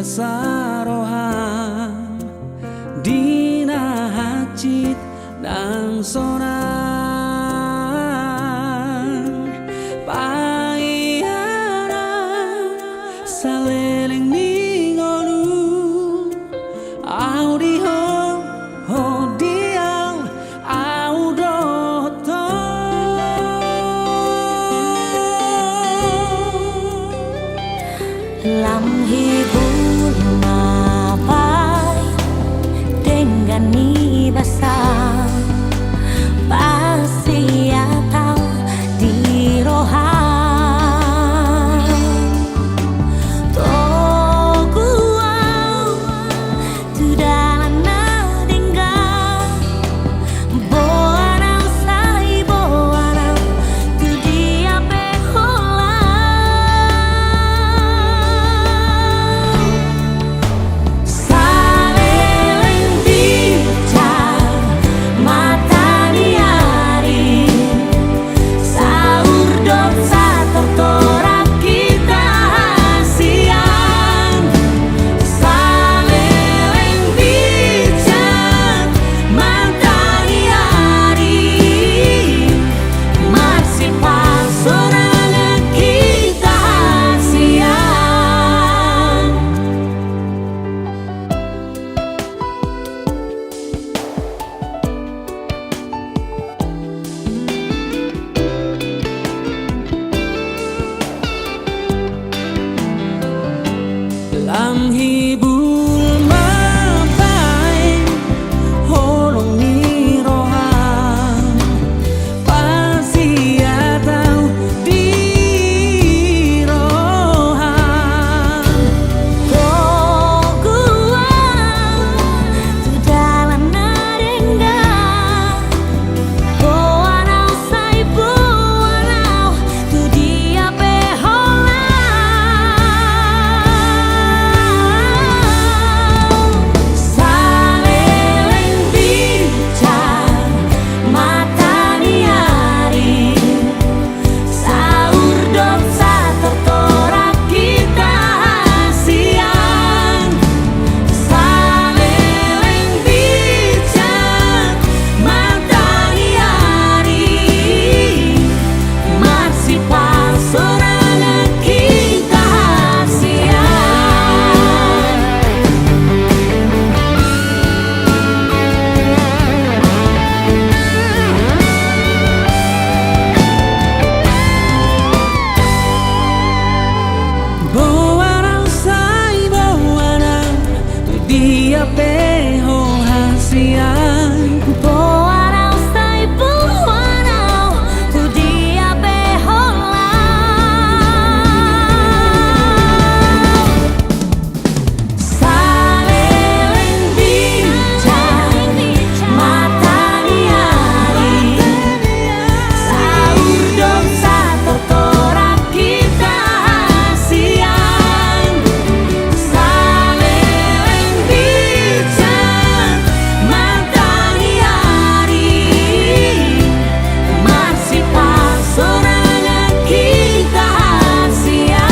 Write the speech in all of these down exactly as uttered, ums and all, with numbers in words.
Saroha di na hansit nang sonang, paihana saleleng ni ngolu, au di ho, ho di au, au dohot ho. Lam hibul ma baen denggan ni basa, pasiat au di roham. Togu au tu dalan na denggan, boan au sai boan au tu dia pe holan. Saleleng bincang mata ni ari, saur dohot satortoran hita hasian. Saleleng bincang mata ni ari, marsipasorangan hita hasian. Lam hibul ma baen holong ni roham, pasiat au di roham. Togu au tu dalan na denggan, boan au sai boan au tu dia pe holan. Saleleng bincang mata ni ari, saur dohot satortoran hita hasian. Saleleng bincang mata ni ari, marsipasorangan hita hasian. Boan au sai boan au tu dia pe ho hasian. Boan au sai boan au tu dia pe holan. Saleleng bincang mata ni ari, saur dohot satortoran hita hasian. Saleleng bincang mata ni ari, marsipasorangan hita hasian.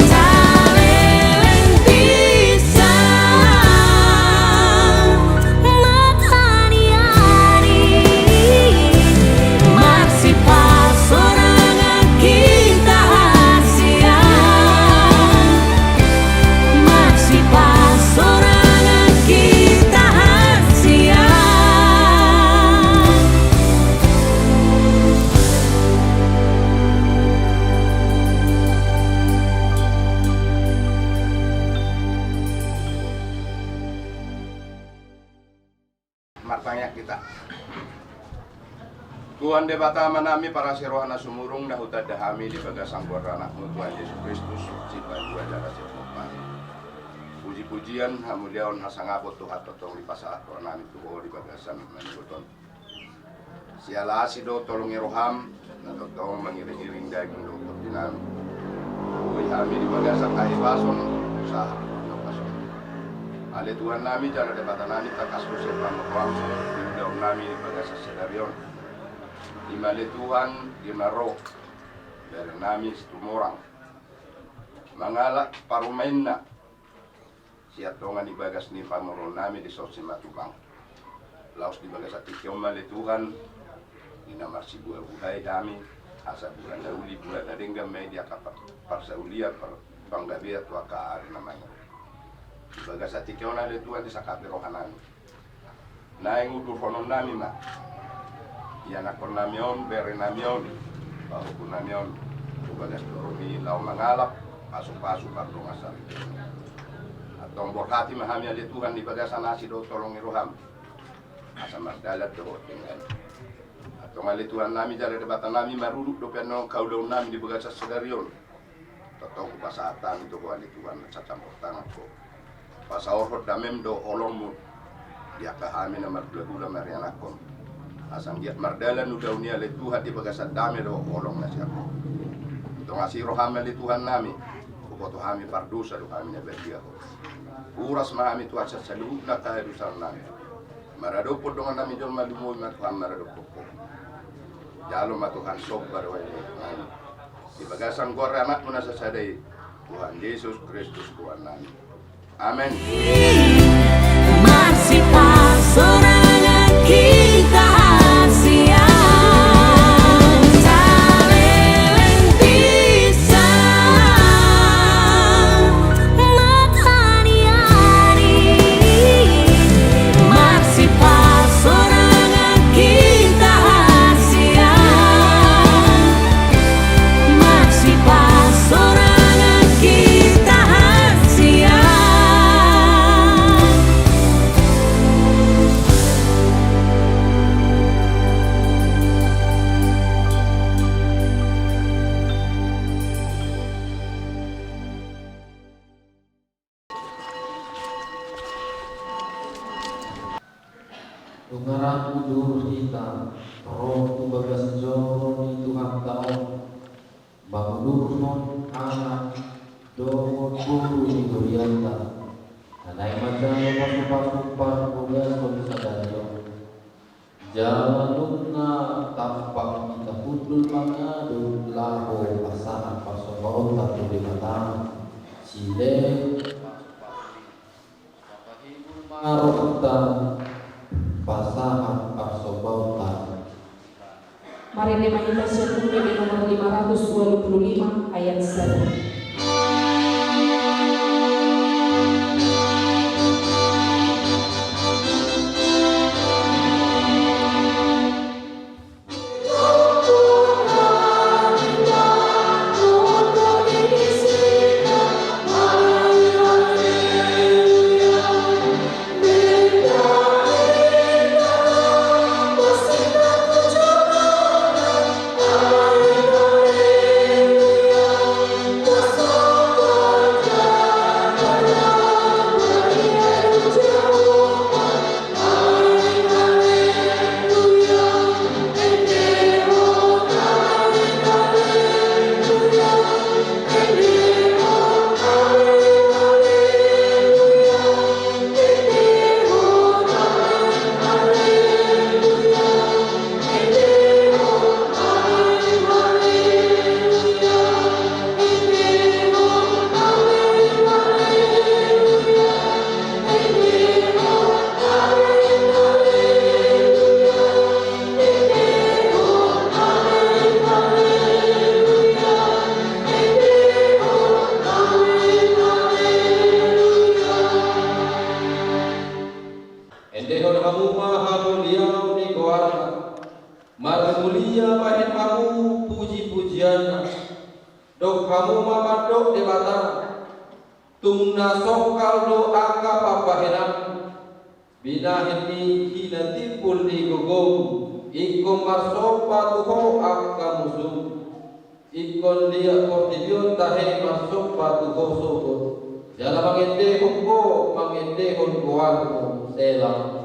Saleleng bincang mata ni ari, marsipasorangan hita hasian. Marsipasorangan hita hasian. Martangiang hita. Tuhan Debata Amanami, parasi roha na sumurung, na hutanda hami di bagasan goar ni Anakmu Tuhan Jesus Kristus, sipajual darah sipajual. Puji-pujian, hamuliaon, hasangapon, Tuhan, tongtong dipasahat rohanami tu Ho di bagasan mangihut on. Siala asi dohot holong ni roham, na tongtong mangiring-iring daging dohot tondi nami. Boi hami di bagasan hahipason, sahat tu hahipason. Ale Tuhannami jala Debatanami, tangkas do sian pangomoan di ulaonnami di bagasan sadari on. I ma ale Tuhan, di na ro berenami Situmorang mangalap parumaenna sian tonga ni bagas ni pamoruonnami dison Simatupang. Laos di bagasan tingki on ma ale Tuhan, di na marsibuhabuhai hami, asa bulan na uli, bulan na denggan ma i di angka par-, parsaulian, par-, panggabean tu angka ari na mangihut. Di bagasan tingki on ale Tuhan, disangkapi rohanami, naeng udurhononnami ma ianakkonnami on, berenami on, pahompunami on tu bagas toruMi laho mangalap pasupasu pardongansaripeonMi. Antong borhati ma hami ale Tuhan di bagasan asi dohot holong ni rohaM, asa mardalan dohot denggan. Antong ale Tuhannami jala Debatanami, marudut dope annon haulaonnami di bagasan sadari on. Tongtong hupasahat hami tu Ho ale Tuhan, sacamportangan Ho. Pasaorhon dameM dohot holongMu di angka hami na marhulahula marianakkon, asa anggiat mardalan ulaon i ale Tuhan di bagasan dame dohot holong na sian Ho. Antong asi rohaM ale Tuhannami, huboto hami pardosa do hami na badia Ho. Uras ma hami Tuhan sian saluhutna hadosaonnami. Maradophon dongannami jolma, lumobi ma Tuhan maradophon Ho. Jalo ma Tuhan somba dohot elek nami di bagasan goar ni AnakMu na sasada i, Tuhan Jesus Kristus Tuhannami. Amen. Marsipasorangan hita sian saleleng pinsang. Marsipasorangan hita sian. Marsipasorangan hita sian. Nunga rap udur hita ro tu bagas joro ni Tuhanta on, mangudurhon anak dohot boru ni hurianta, na naeng manjalo pasupasu parbagason sadari on. Jala nunga tampak hita hundul mangadop laho pasahat parsobaonta tu Debata, silehon ma rohanta pasahat parsobaonta. Marende ma hita sian buku ende nomor lima ratus walu pulu lima, ayat sada. Endehon hamu ma hamuliaon ni goarna. Marmulia bahen hamu pujipujianna. Dok hamu ma mandok Debata, tung na songkal do angka pambahenan. Binahen ni hinatimbul ni gogom, ingkon marsomba tu Ho angka musum. Ingkon liat portibi on tahe marsomba tu Ho sogot. Jala mangendehon Ho, mangendehon goarMu. Sela.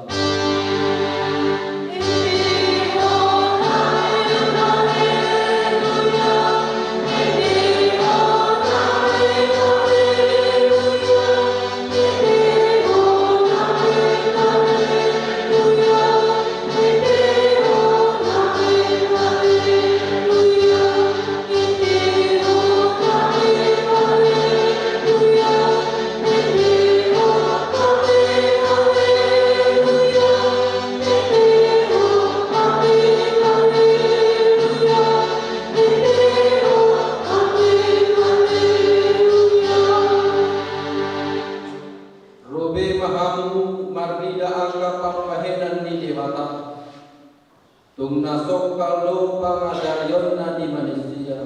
Dung na songkal do pangajarionna di manisia,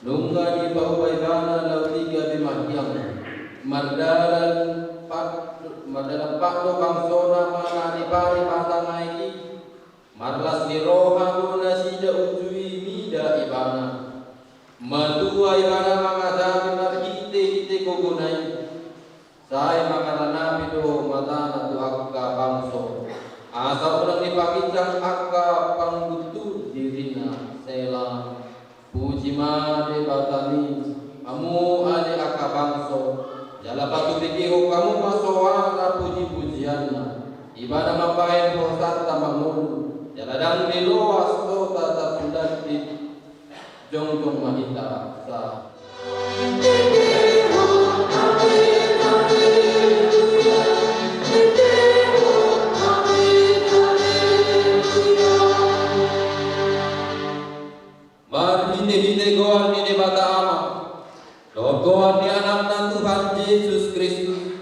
nunga dipaboa ibana laho piga be marhiang, mardalan pat-, mardalan pat do bangsona mangaripari pasangahi i. Marlas ni roha do nasida uju i mida ibana. Matua ibana mangajari marhitehite gogona i. Sai mangaranapi do matana tu angka bangso, asa unang dipaginjang angka pangguntur dirina. Sela. Puji ma Debatami, hamu ale angka bangso, jala patupikihon hamu ma soara pujipujianna. Ibana mambahen hosanta mangolu, jala ndang diloas hota tarsulat di. Jongjong ma hita sa. Marhitehite goar ni Debata Ama, dohot goar ni Anakna Tuhan Jesus Kristus,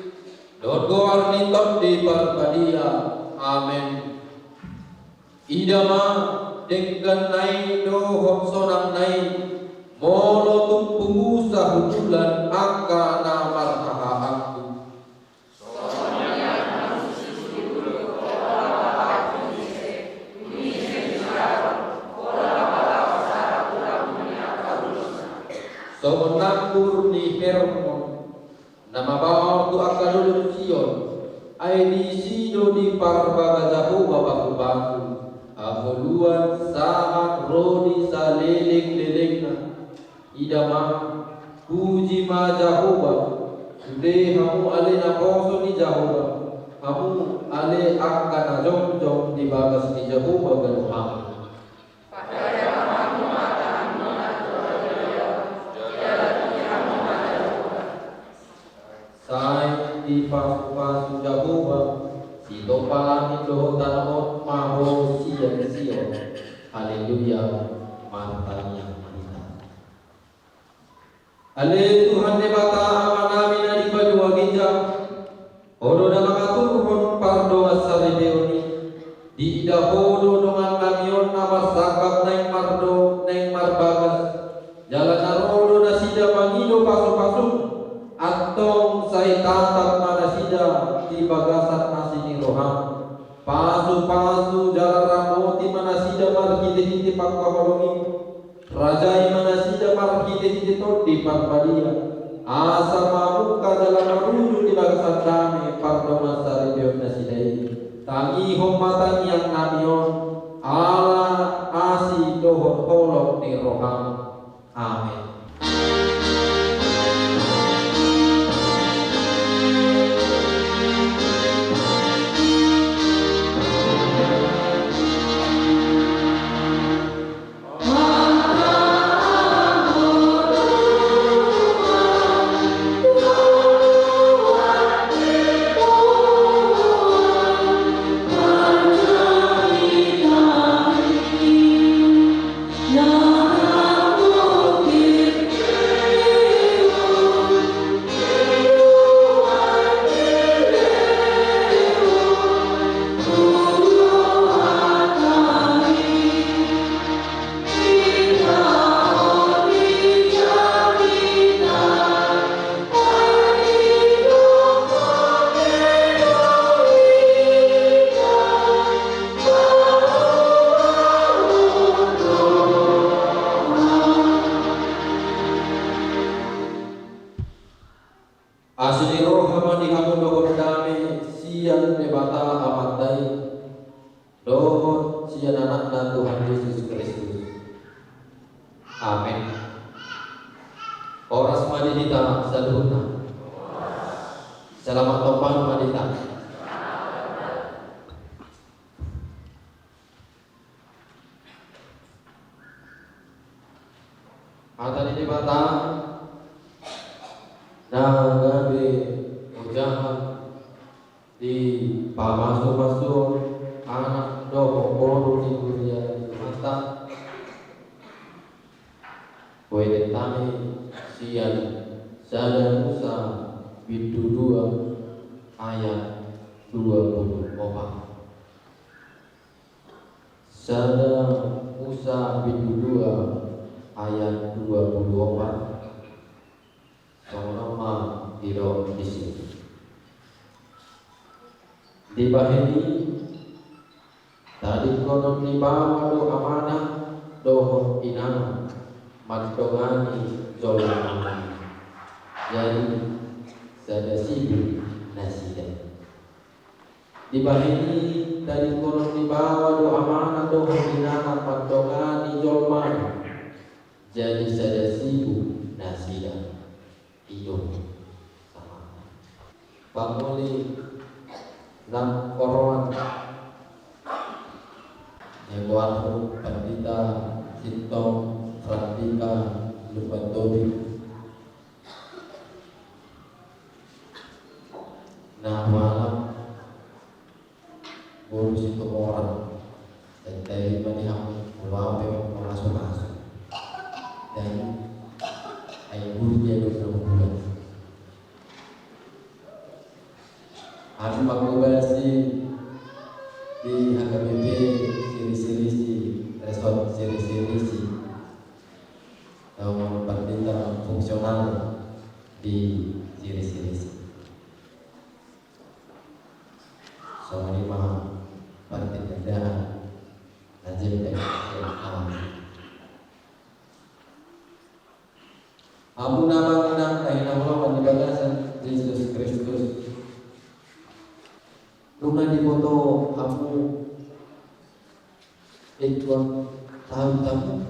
dohot goar ni Tondi Parbadia. Amen. Ida ma, dengganna i dohot sonangna i, molo tung pungusa hundulan angka na marhahaangku. Songon nambur ni Hermon, na mabaor tu angka dolok Sion, ai disi do diparbaga Jahowa pasupasu, hangoluan sahat ro di salelenglelengna. Ida ma, puji ma Jahowa, sude hamu ale naposo ni Jahowa, hamu ale angka na jongjong di bagas ni Jahowa ganup hamu. Sai dipasupasu Jahowa, sitopalani dohot tano on ma ho sian Sion. Haleluya, martangiang ma hita. Ale Tuhan Debata Amanami na di banua ginjang, Ho do na mangaturhon pardongansaripeon i. Diida Ho do dongannami on na marsangkap naeng mardo-, naeng marbagas. Jala na ro do nasida mangido pasupasu. Antong sai tatap ma nasida di bagasan asi ni roham. Pasupasu jala ramoti ma nasida marhitehite pangkaholongi. Rajai ma nasida marhitehite Tondi Parbadia, asa mamungka jala marujung di bagasan dame pardongansaripeon nasida i. Tangihon ma tangiangnami on, ala asi dohot holong ni roham. Amen. Asi ni roha ma di hamu dohot dame sian Debata Amanta i, dohot sian Anakna Tuhan Jesus Kristus. Amen. Horas ma di hita saluhutna. Selamat Topan ma di hita. Hata ni Debata na gabe ojahan di pamasumasuon anak dohot boru ni huria ni Tuhanta. Huedet hami sian Sada Musa bindu dua ayat dua pulu opat. Sada Musa bindu dua ayat dua puluh opat. Songon on ma didok disi. Dibahen i, tadingkonon ni baoa do amana dohot inana mandongani jolma. Jadi sada sibu nasida. Dibahen i, tadingkonon ni baoa do amana dohot inana mandongani jolma. Jadi sada sibu nasida. I do. Pamuli nang oroan. Yang kuat Pandita Sintong Frandika Lumban Tobing. Na hualap boru Situmorang. Dan tadi mani hamu mulape mangasumasu. Dan ai guru dia dua puluh bulan. Hami mangobasi di H K B P Sirisirisi, Resort Sirisirisi. Tau Pandita fungsional di Sirisirisi. Songon i ma partingkian na jempek. Amen. Hamu na manginang na hinaholongan di bagasan Jesus Kristus. Nunga diboto hamu ingkon tahu tamu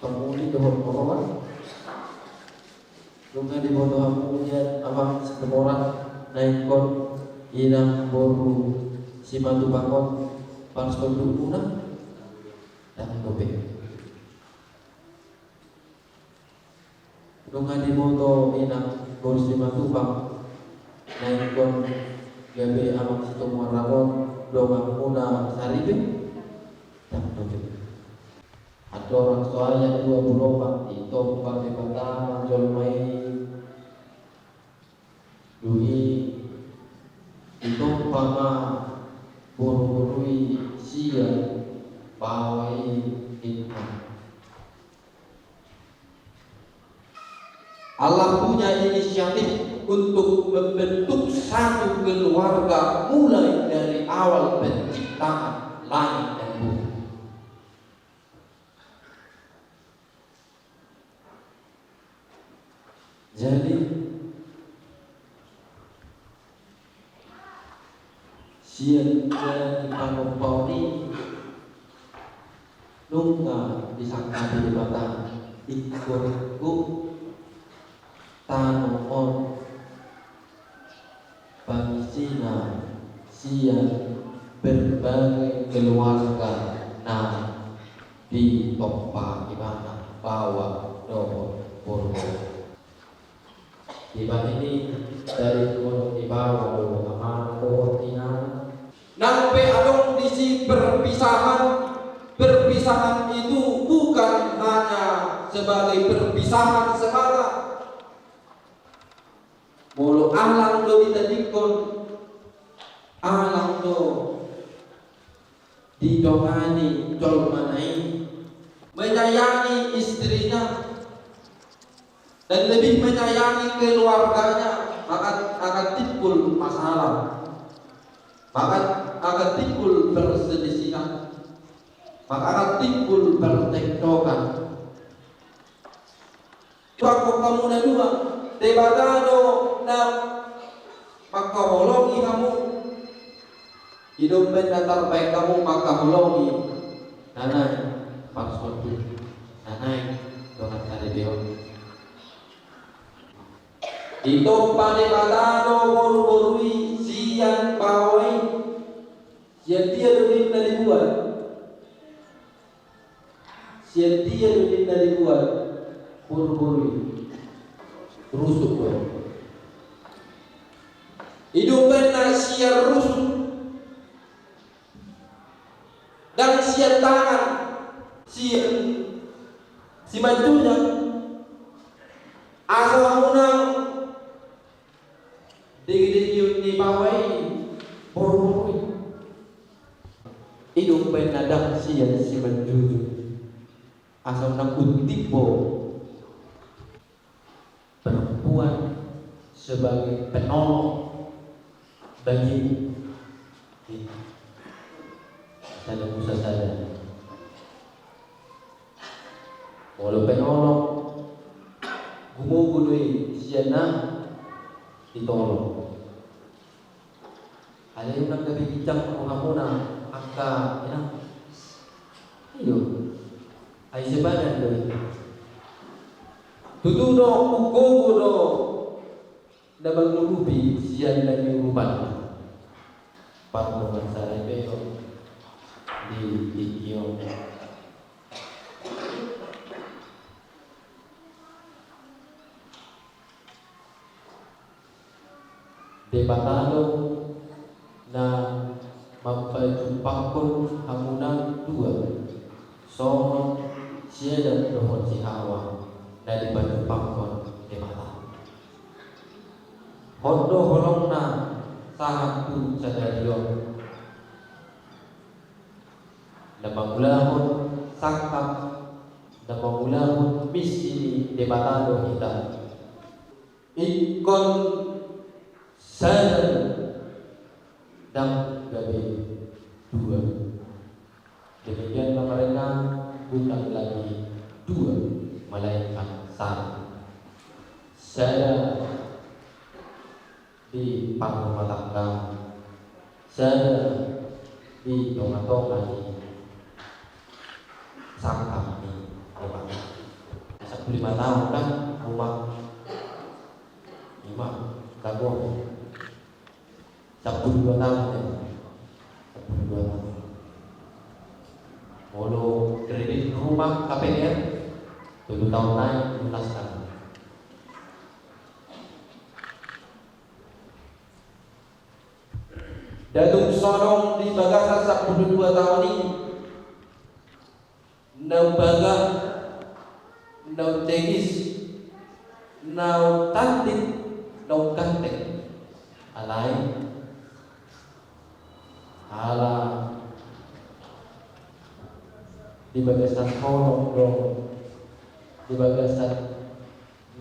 pamuli dohot oroan. Nunga diboto hamu nian amang Situmorang na ingkon inang boru Simatupang on parsondukmuna? Ndang dope. Nunga diboto inang boru Simatupang na ingkon gabe amang Situmorang on donganmuna saripe? Ndang dope. Andorang so ayat dua puluh opat, ditompa Debata ma jolma i. Dung i ditompa ma boruboru i sian baoa i ninna. Allah punya inisiatif untuk membentuk satu keluarga mulai dari awal penciptaan langit dan bumi. Jadi sian jala ni panompaon i nunga disangkapi Debata ingkon gok tano on pangisina sian berbagai keluarga na ditompa Ibana, baoa dohot boru. Dibahen i, tadingkonon ni baoa do amana dohot inana. Nang pe adong disi perpisahan, perpisahan itu bukan hanya sebagai perpisahan semata. Molo alang do ditadingkon, alang do didongani jolmana i, menyayangi istrinya, dan lebih menyayangi keluarganya, maka akan timbul masalah, maka akan timbul perselisihan, maka akan timbul percekcokan. Pangkok hamu na dua, Debata do na mangkaholongi hamu. I do umbaen na tarbaen hamu mangkaholongi na naeng parsonduk, na naeng dongan saripe on. Ditompa Debata do boruboru i sian baoa i. Sian dia do ninna dibuat? Sian dia do ninna dibuat boruboru i? Rusuk do. I do umbaen na sian rusuk. Ndang sian tangan, sian simanjujung. Asa unang degedegeon ni baoa i boruboru i. I do umbaen na ndang Sian simanjujung. Asa unang untimbo perempuan sebagai penolong bagimu. Sada musa sada. Molo penolong, gumogo do i sian na ditolong. Alai unang gabe ginjang rohamuna angka inang. Iyo. Ai sebadan do i. Tutu do, umgogo do na mangurupi sian na niurupanna. Pardongan saripeon di tingki on. Debata do na mampajumpangkon hamuna dua, songon si Adam dohot si Hawa na dipajumpangkon Debata. Hot do holongna sahat tu sadari on. Na mangulahon sangkap, na mangulahon misi ni Debata do hita. Ingkon sada, ndang gabe dua. Demikian ma mereka, bukan lagi dua, melainkan sada. Sada di parrumah tangga, sada di tonga-tonga ni sangkap ni rumah tangga. Sampulu lima tahun kan rumah, lima, kagok. Sampulu dua tahun ya. Sampulu dua tahun. Molo kredit rumah K P R, tolu tahun nai lunas kan. Ndang tung songon di bagasan sampulu dua tahun i, na umbaga, na umtengis, na umtandit, na umganteng. Alai, ala di bagasan holong do, di bagasan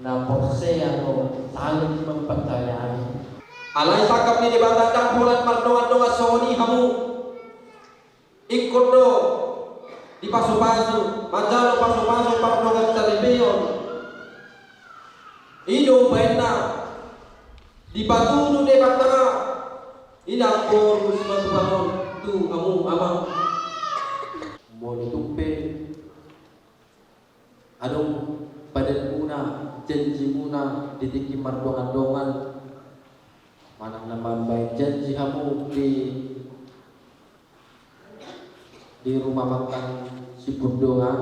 na porsea do, saling mempercayai. Alai sangkap ni Debata ndang holan mardongan-dongan songon i hamu. Ingkon do dipasupasu, manjalo pasupasu pardongan saripeon. I do umbahen na dipatudu Debata inang boru Simanjujung on tu hamu amang. Molo tung pe adong padanmuna, janjimuna di tingki mardongan-dongan, manang na mambahen janji hamu di, di rumah makan Sipundongan,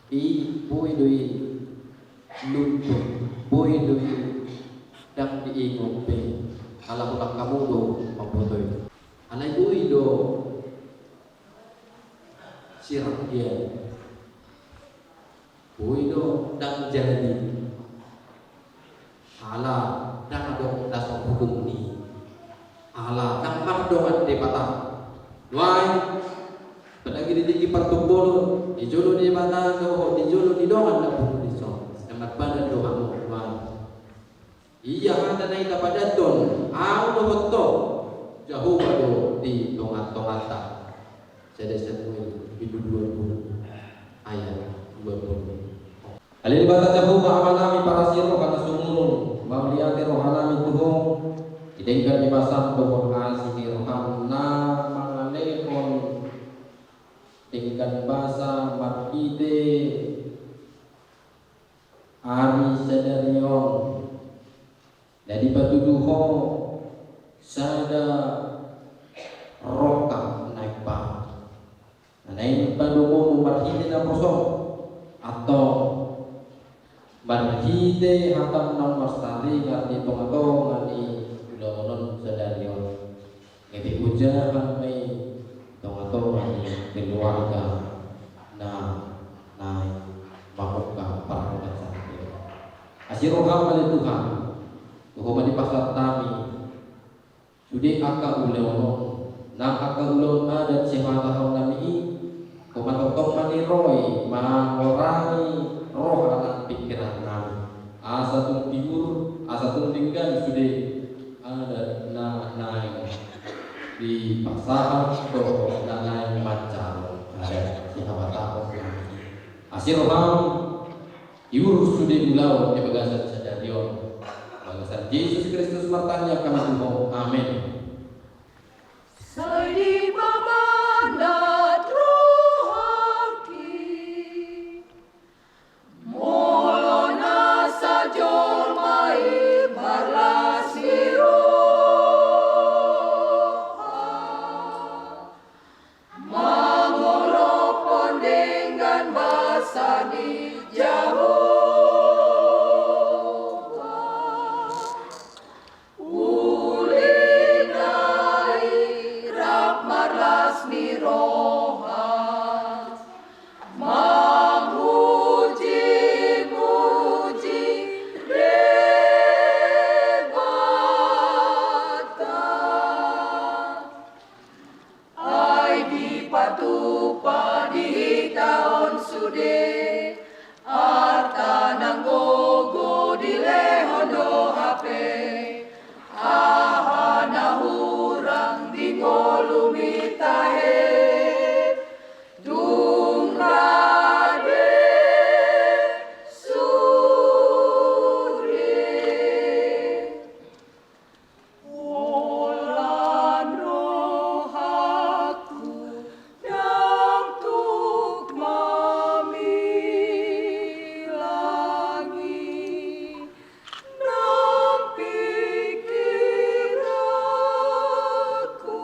i boi do i luntur, boi do i ndang diingot be, ala holan hamu do mamboto i. Alai boi do sirang dia. Boi do ndang jadi. Ala ndang adong dasar hukum ni. Ala ndang mardongan Debata. Nuaeng, apalagi di tingki partumpolon, di jolo ni Debata dohot di jolo ni dongan na pungu dison. Ndang marpadan do hamu nuaeng. Ia hata na i tapadanhon, ahu dohot ho, Jahowa do di tonga-tonganta. Sada Samuel bindu dua pulu ayat dua pulu. Ale Debata Jahowa Amanami parasi roha na sumurung, mauliate rohanami tu Ho, di denggan ni basam dohot asi ni roham na mangalehon denggan basa marhite ari sadari on, na dipatudu Ho sada rongkap na imbaru. Na naeng padomumu marhite naposom, antong marhite hatam na marsaringar di tonga-tonga ni ulaon on sadari on. Gabe hujaha ma i tonga-tonga ni keluarga na naeng mamungka parhobas sahali. Asi roham ale Tuhan, tu Ho ma dipasahat hami sude angka ulaon on, Nang angka ulaon adat sihabatahononnami i, pamatongtong ma niroi mangorangi roha nang pingkiran nami. Asa tung tiur, asa tung denggan sude adat na naeng dipasahat dohot na naeng manjalo adat sihabatahononnami. Asi roham, tiur sude ulaon di bagasan sadari on. Bagasan Jesus Kristus martangiang hami tu Ho. Amen. Sai dipamanat rohangki, molo nasa jolma i marlas ni roha, mangolophon denggan basa ni Jahowa. Uli na i rap marlas ni roha, mamuji-muji Debata. Ai dipatupa di hita on sude, arta nang gogo dilehon do hape, aha na hurang di ngolumi tahe, tung rade sude. Holan rohangku ndang tuk mamilangi, nang pingkiranku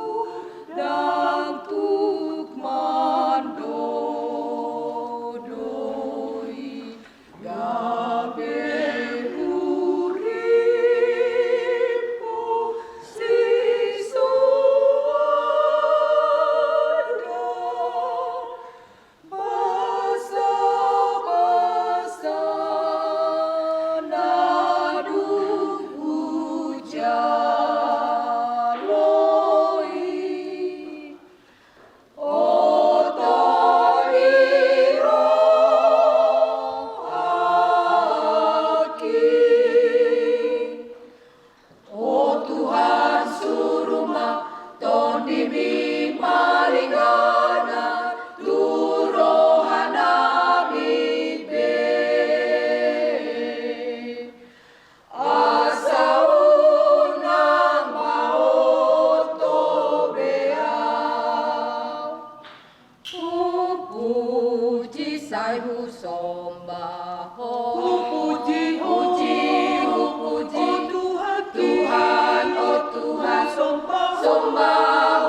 ndang tuk mandodoi. Gabe uripku sisuada, basa-basa na dung hujalo i. Oto di rohangki. O Tuhan, suru ma TondiMi maringanan tu rohanami be. Asa unang maoto be ahu. Hupuji sai husomba Ho. Hupuji, hupuji, hupuji, o Tuhan, Tuhan, o Tuhan. Husomba, husomba,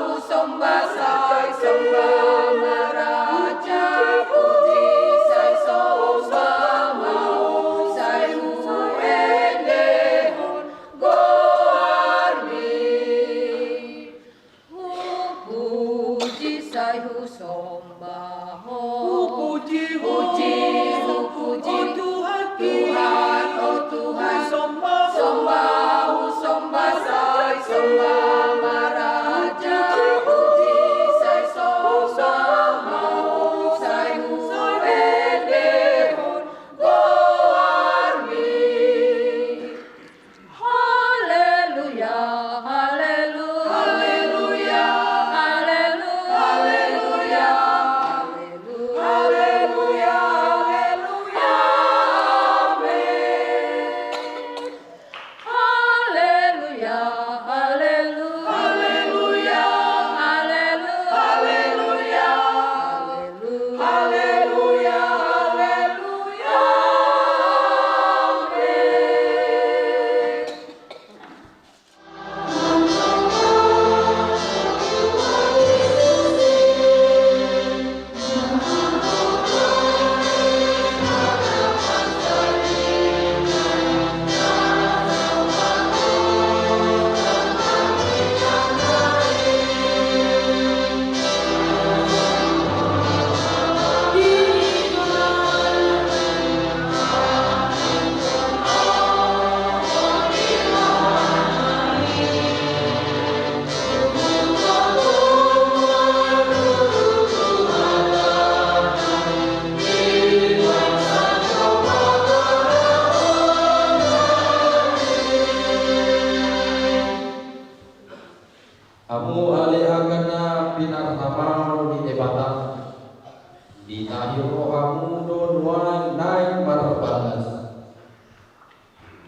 husomba sai somba ma raja. Hupuji sai somba ma Ho, sai huendehon goarMi. Hupuji sai husomba Ho. Hupuji, hupuji, hupuji, o Tuhan, Tuhan, o Tuhan. Husomba, husomba, husomba sai somba ma raja. Hupuji sai somba ma Ho, sai huendehon goarMi. Haleluya, haleluya, haleluya, haleluya.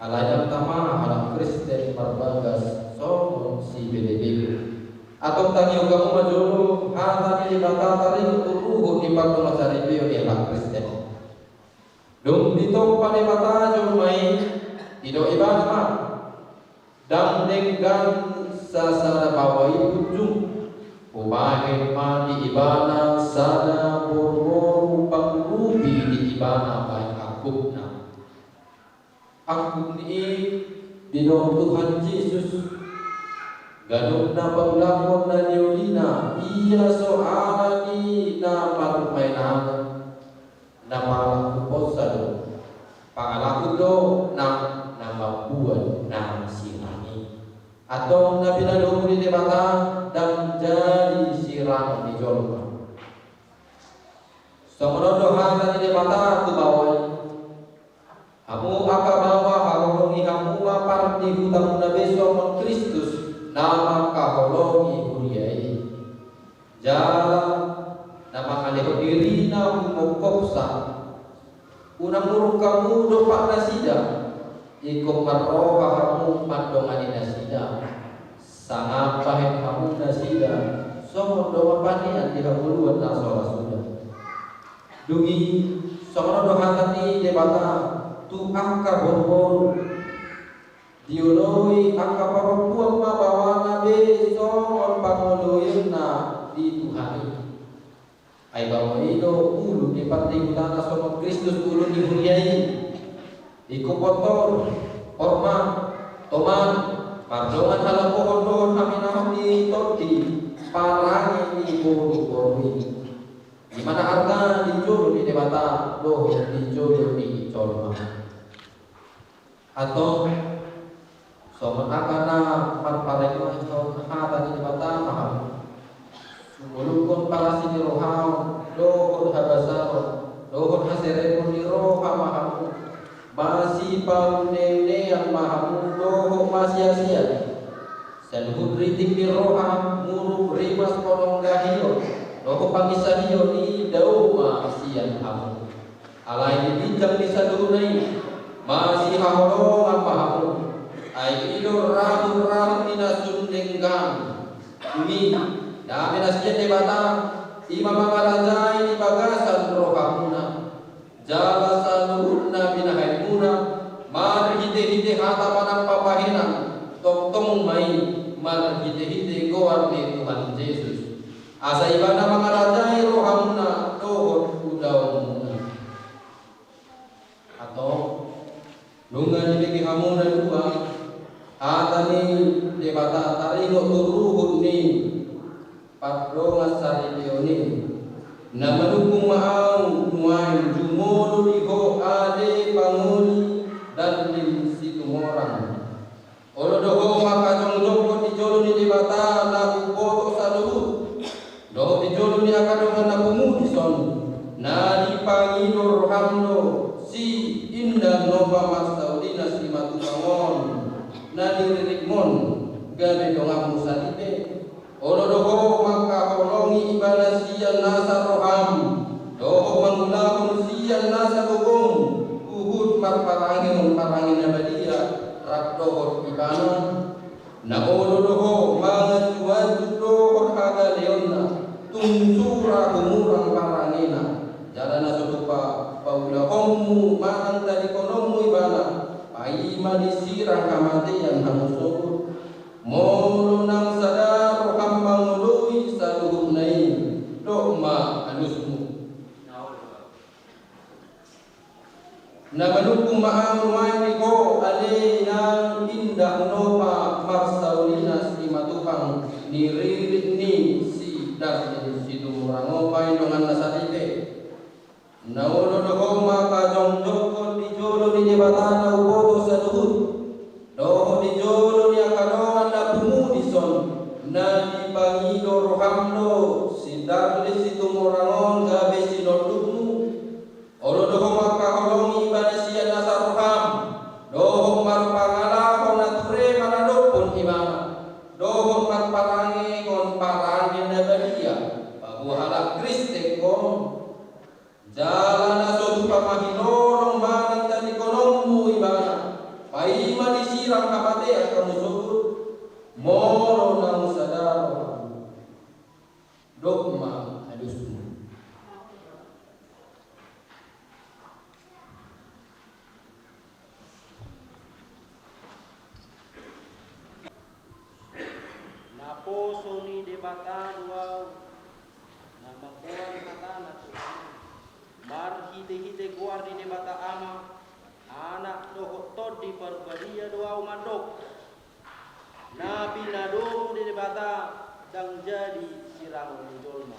Alai ndang tama halak Kristen marbagas songon sibelebegu. Antong tangihon hamu ma jolo hata ni Debata taringot tu ruhut ni pardongansaripeon ni halak Kristen. Dung ditompa Debata jolma i, didok Ibana ma: Ndang denggan sasada baoa i punjung. Hubahen ma di ibana sada boruboru pangurupi di ibana bahen angkupna. Angkup ni i didok Tuhan Jesus. Ganup na paulakon na niolina, ia so ala ni na marmain-mainan. Na pala huposa do, pangalahon do nang na mambuat na sirang i. Antong na pinadomu ni Debata ndang jadi sirangon ni jolma. Songon on do hata ni Debata tu baoa i. Hamu angka baoa, haholongi hamu ma pardihutamuna be songon Kristus na mangkaholongi huria i. Jala na mangalehon dirina humongkopsa. Unang muruk hamu dompak nasida, ingkon marroha hamu mandongani nasida. Sangap bahen hamu nasida songon dongan panean di hangoluan na so ra suda. Dung i, songon on do hata ni Debata tu angka boruboru. Dioloi angka parompuan ma baoana be songon pangoloionna di Tuhan i. Ai baoa i do ulu ni pardihutana songon Kristus ulu ni huria i. Ingkon pintor, hormat, toman, mardongan halapohon dohot haminahon di tondi parange ni boruboru i. I ma na arga di jolo ni Debata dohot di jolo ni jolma. Antong, songon angka na marparengohon hata ni Debata ma hamu. Sumolunghon parasi ni roham dohot habasaron dohot haserepon ni roha ma hamu. Masipauneunean ma hamu dohot masiasian. Saluhut ritik ni roha, muruk, rimas, panonggahion dohot panginsahion i dao ma sian hamu. Alai di ginjang ni saluhutna i, masihaholongan ma hamu. Ai i do rahut-rahut ni na sun denggan. Dung i, dame na sian Debata, i ma mangarajai di bagasan rohamuna. Jala saluhutna binahenmuna, marhite-hite hata manang pambahenan, tongtong ma i marhite-hite goar ni Tuhan Jesus. Asa ibana mangarajai rohamuna dohot ulaonmuna. Antong, nunga dibege hamu na dua hata ni Debata taringot tu ruhut ni pardongansaripeon i. Na manungkun ma ahu nuaeng jumolo di ho ale pangoli Darlin Situmorang. Olo do ho mangkajongjonghon di jolo ni Debata na umboto saluhut dohot di jolo ni angka dongan na pungu dison, na dipangido roham do si Inda Nopa Marsaulina Simatupang on na niririkkon gabe donganmu saripe. Olo do ho mangkaholongi ibana sian nasa roham dohot mangulahon sian nasa gogom huhut marparangehon parange na badia rap dohot ibana. Na olo do ho manganju-anju dohot hagaleonna tung sura humurang parangena. Jala na so tupa paulahonmu manang tadingkononmu ibana, paima disirang hamatean hamu sogot. Molo nang sada roham mangoloi saluhutna i, dok ma alusmu. Na manungkun ma ahu nuaeng di ho ale nang Inda Nopa Marsaulina Simatupang niririk ni si Darlin Situmorang on bahen donganna saripe. Na olo do ho mangkajongjonghon di jolo ni Debata na umboto saluhut dohot di jolo ni angka dongan na pungu dison, na dipangido roham do si Darlin Situmorang on gabe sinondukmu. Olo do ho mangkaholongi ibana sian nasa roham dohot marpangalaho na ture maradophon ibana dohot marparangehon parange na badia paboa halak Kristen ho. Jala na so tupa mahinorong manang tadingkononmu ibana, Molo naung sada rohamu, dok ma adusmu. Naposo ni Debata do ahu, na mamboan hatana tu hamu. Marhitehite goar ni Debata Ama, Anak dohot Tondi Parbadia do ahu mandok. Na pinadomu ni Debata ndang jadi sirangon ni jolma.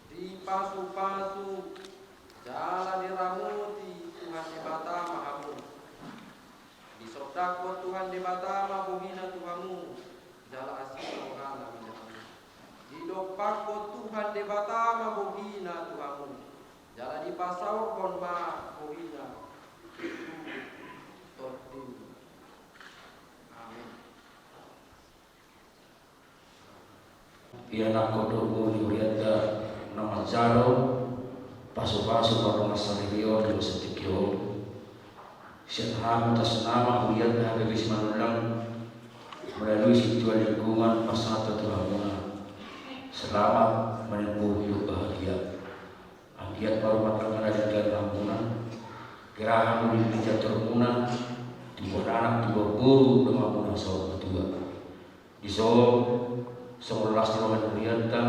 Dipasupasu jala diramoti Tuhan Debata ma hamu. Disondangkon Tuhan Debata ma bohina tu hamu, jala asi ni rohana ma di hamu. Didompakkon Tuhan Debata ma bohina tu hamu, jala dipasaorhon ma bohina tu tondim. Amen. Ia nangkon do umur ni hurianta na manjalo pasupasu pardongansaripeon di bagasan tingki on. Sian hamu tasnama hurianta H K B Simanullang melalui sintua lingkungan pasahat tu hamuna. Selamat menempuh hidup bahagia. Anggiat ma rumah tangga na denggan hamuna. Gera hamu di jatormuna, tubuan anak, tubuan boru, donganmuna saur matua. Dison songon las ni roha ni hurianta,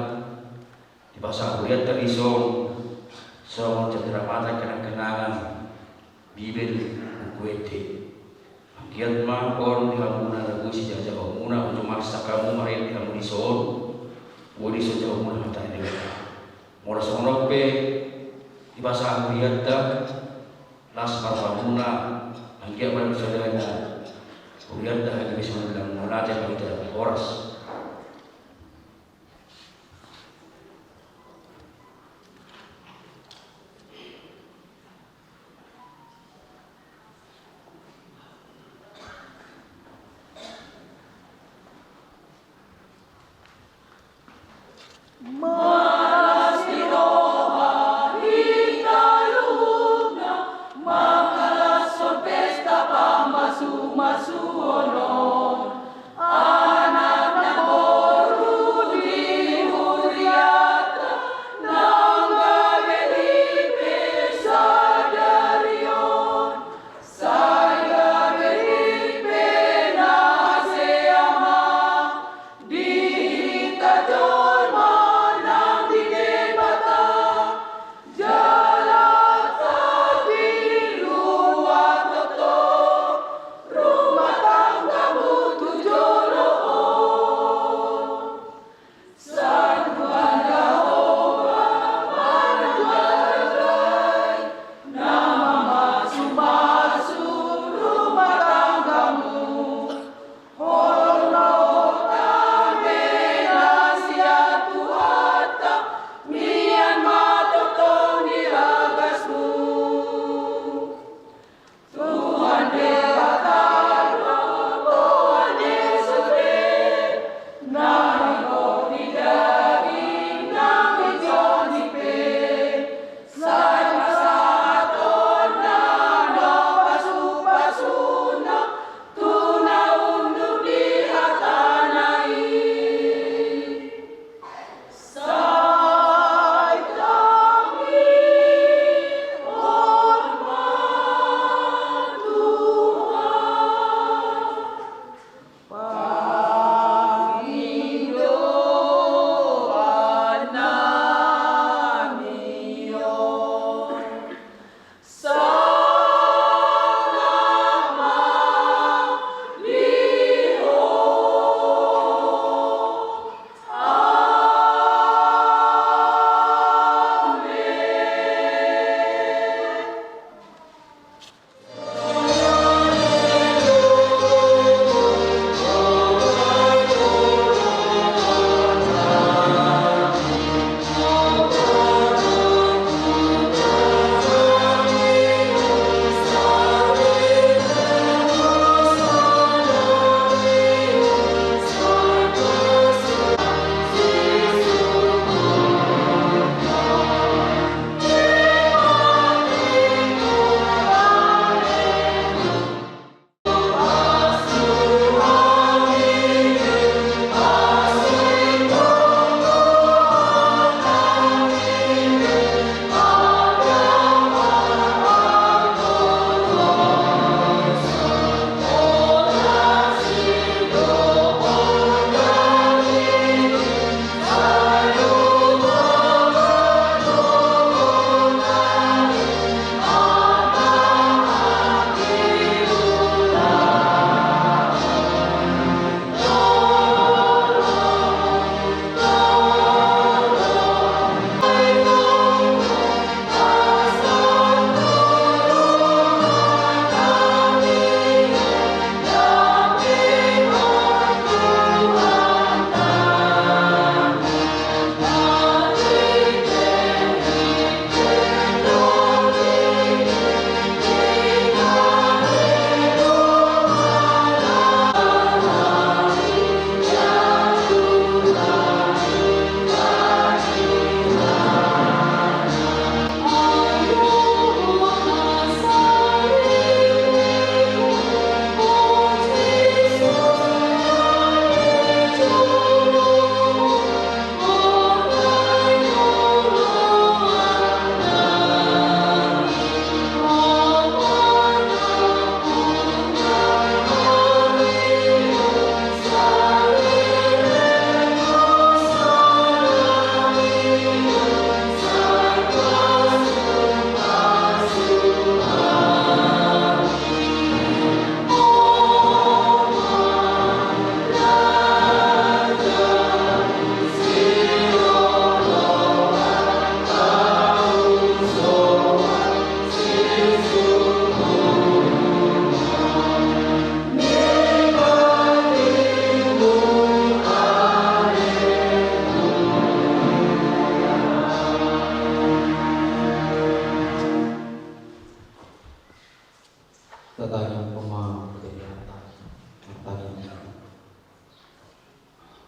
dipasahat hurianta dison songon catatan mata kenang-kenangan Bibel, buku ende. Anggiat ma on di hamuna na boi sijajahonmuna, unjung marsak hamu marende hamu dison, boi dison jahonmuna hata ni Debata. Molo songon on pe dipasahat hurianta, las ma rohamuna, anggiat ma na saudara hurianta H K B Simanullang, mauliate ma hita, horas. Malas ni roha hita luhutna, mangalashon pesta pamasumasuon on. Anak na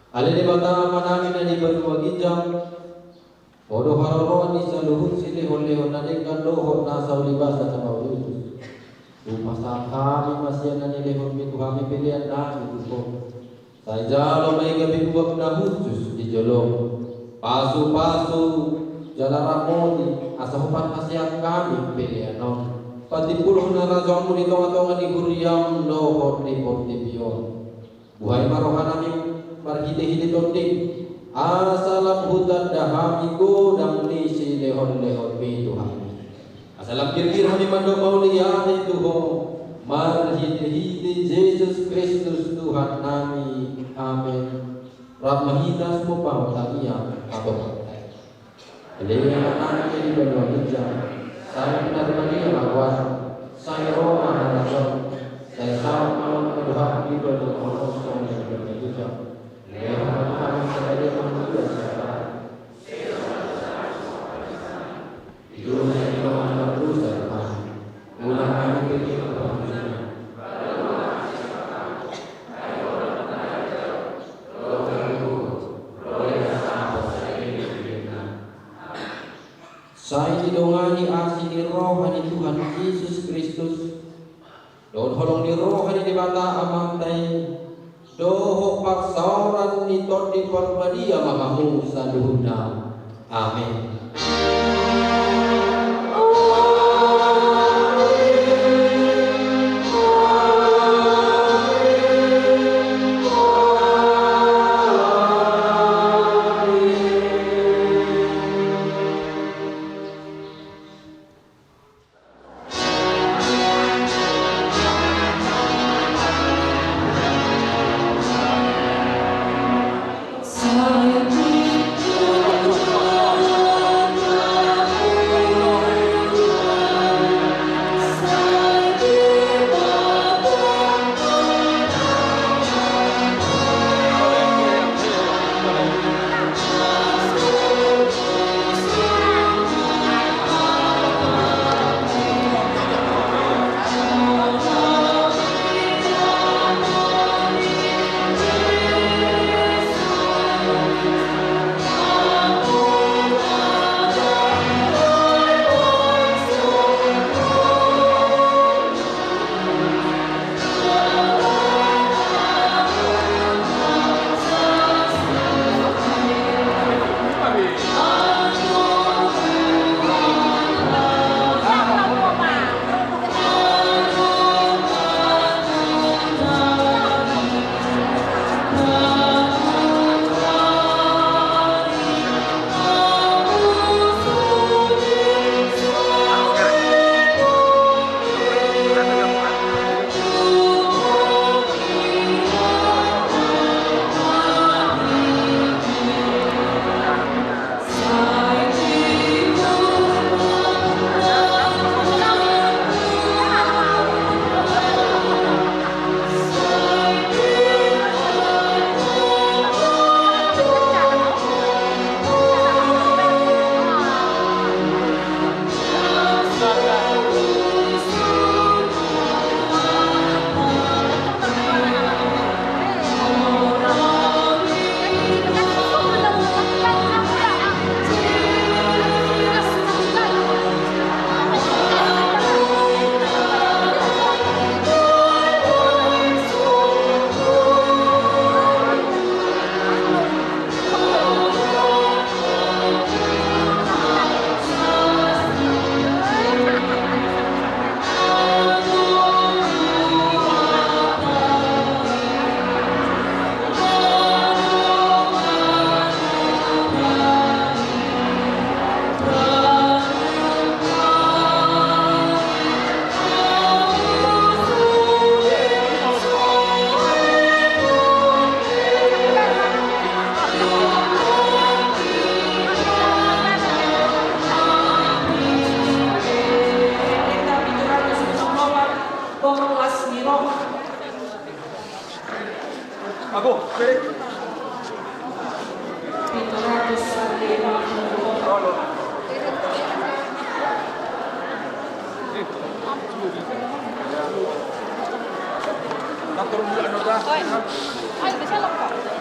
Ale Debata Amanami na di banua ginjang, Ho do haroroan ni saluhut silehonlehon na denggan dohot na saulibasa na mauliutus. Hupasahat hami ma sian na nilehonmi tu hami pelean nami tu Ho. Sai jalo ma i gabe uap na hushus di jolom. Pasupasu jala ramoti asa huparhaseang hami pelean on. Patimbulhon harajaonmu di tongatonga ni huriam dohot di portibi on. Buhai ma rohanami marhitehite Tondim, asa lam hutanda hami godang ni silehonlehonmi tu hami. Asa lam girgir hami mandok mauliate tu Ho, marhitehite Jesus Kristus Tuhannami. Amen. Rap ma hita sumomba tangiang patokan. Ale Amanami na di banua ginjang, sai pinarbadia ma goarmu, sai ro ma harajaonmu, sai saut ma lomo ni roham di banua on songon na di banua ginjang. Lehon ma tu hami sadari on hangoluan siapari. Di dosa ni dongan pardosa tu hami. Unang hami pe dipangido. Sai didongani asi ni roha ni Tuhan Jesus Kristus, dohot holong ni roha ni Debata Amanta i, dohot parsaoran ni Tondi Parbadia ma hamu saluhutna. Amen. Oi. Ayo, bisa lo, Pak.